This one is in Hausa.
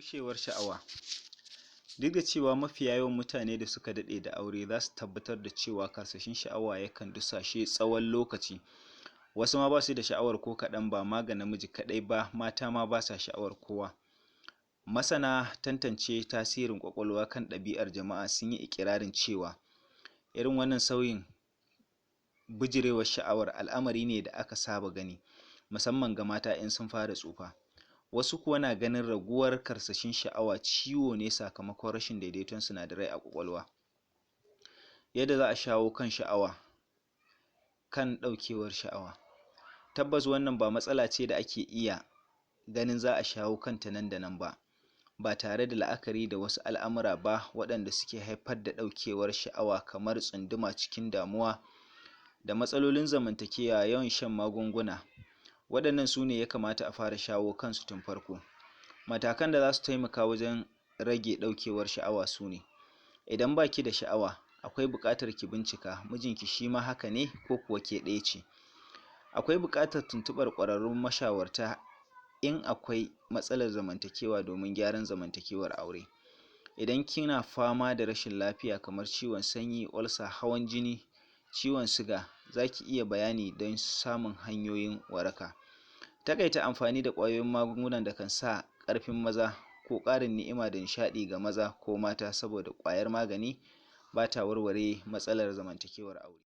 Gushewar sha'awa. Duk da cewa mafiya yawan mutane da suka daɗe da aure za su tabbatar da cewa karsashin sha'awa yakan dusashe tsawon lokaci, wasu ma ba su da sha'awar ko kaɗan, ba ma ga namiji kaɗai ba, mata ma ba sa sha'awar kowa. Masana tantance tasirin ƙwaƙwalwa kan ɗabi'ar jama'a sun yi iƙirarin cewa irin wannan sauyin bijirewar sha'awar al'amari ne da aka saba gani, musamman ga mata in sun fara tsufa. Wasu kuwa na ganin raguwar karsashin sha'awa ciwo ne sakamakon rashin daidaiton sinadarai a ƙwaƙwalwa. Yadda za a shawo kan sha'awa, kan ɗaukewar sha'awa. Tabbas wannan ba matsala ce da ake iya ganin za a shawo kanta nan da nan ba, ba tare da la'akari da wasu al'amura ba waɗanda suke haifar da ɗaukewar sha'awa, kamar tsunduma cikin damuwa da matsalolin zamantakewa, yawan shan magunguna. Waɗannan su ne ya kamata a fara shawo kansu tun farko. Matakan da za su taimaka wajen rage ɗaukewar sha'awa su ne: idan ba ki da sha'awa, akwai buƙatar ki bincika mijinki shi ma haka ne ko kuwa ke ɗaya ce. Akwai buƙatar tuntuɓar ƙwararrun mashawarta in akwai matsalar zamantakewa domin gyaran zamantakewar aure. Idan kina fama da rashin lafiya kamar ciwon sanyi, ulcer, hawan jini, ciwon siga, za ki iya bayani don samun hanyoyin waraka. Taƙaita amfani da ƙwayoyin magungunan da kan sa ƙarfin maza ko ƙarin ni'ima da nishaɗi ga maza ko mata, saboda ƙwayar magani ba ta warware matsalar zamantakewar aure.